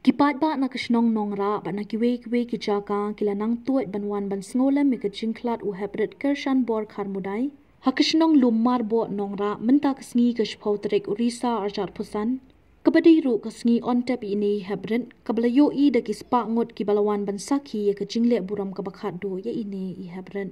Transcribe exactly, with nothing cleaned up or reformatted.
Ki paidbah na ka shnong Nongrah bad na kiwei kiwei ki jaka ki la nang tuid ban wan ban sngewlem ïa ka jingkhlad u heprit Kyrshan Borkhar Mudai ha ka shnong Lummarboh Nongrah mynta ka sngi ka shiphew tarik u Risaw arhajar arphew san, kaba dei ruh ka sngi ontep ïa ine i heprit kaba la ïohi da ki spah ngut kiba la wan ban sakhi ïa ka jingleh burom kaba khatduh ïa ine i heprit.